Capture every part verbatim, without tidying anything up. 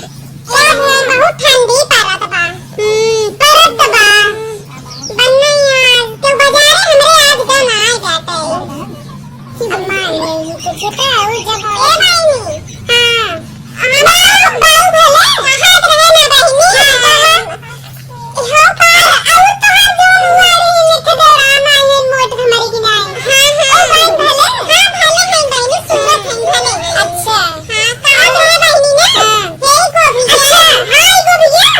का है, बहुत ठंडी परत बा। हम्म, परत बा। बन्ना यार, तो बाजारे हमरे आज का ना आ जाते। अम्मा, ये तो छोटा है, वो जब ए बहिनी, हाँ, हमारा बाऊ भले, हाथ रहे ना बहिनी, हाँ, हाँ। हो पार, और तोहार जो मुहारी लिख दे रामा, ये मोट हमारी की नाई। हाँ, हाँ। ओ बहन भले, हाँ, भले हैं बहिनी, सुनत हैं भले। अच्छा। हाँ, का है बहिनी ना? हाँ। यही को भैया। अच्छा। हाँ, यही को भैया।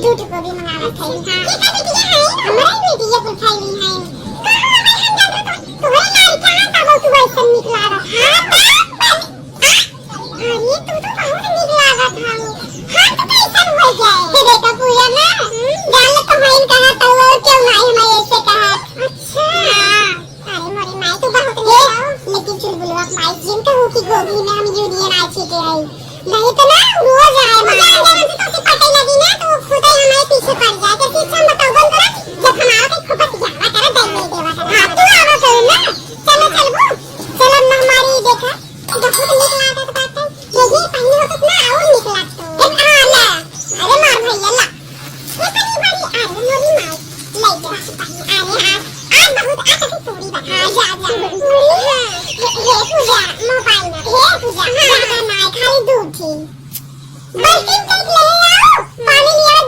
झूठ को भी मंगावत है। हाँ। ये का बिटिया है? हमारे बिटिया कुल फैली है। का हमारे हम जान तो तुम्हारे लाल कहाँ का वो तू ऐसा निकला रहा? हाँ, तो अरे, तू तो बहुत नीक लागत हऊ। हाँ, तो कैसन हो जाए? ये देखा पूजा ना, जान ले तो बहन कहा तो वो क्यों नहीं हमारे ऐसे कहा। अच्छा। हाँ, अरे मोरी माई, तू बहुत नीक हऊ। लेकिन चुलबुलवा माई जिन कहू कि गोभी में हम यूरिया ना छीटे हई। नहीं तो ना, रोज आए माई। जान जान से तो उसे पटे लगी ना, तो वो खुद ही हमारे पीछे पड़ जाए। तो फिर हम बताओ बंद करा, जब हमारा के खूब बतियावा करे, दई नहीं देवा करे। हाँ, तू आवा करो ना। चलो, चलबू। चलो, ना हमारी देखा। बहुत नीक लागत बाटे। यही पहले होत ना और नीक लागत। ए, हाँ, ला। अरे मार भैया, ला। ये बड़ी, बड़ी, अरे मोरी माई। ले जा, अरे आज, आज बहुत, आज की पूरी बा। हाँ, जा, जा। पूरी, हाँ। ये, ये पूजा, मोबाइल में। ये पूजा, हाँ, हाँ, ना, खाली दूध थी। बर्तन देख ले आओ, पानी लिया,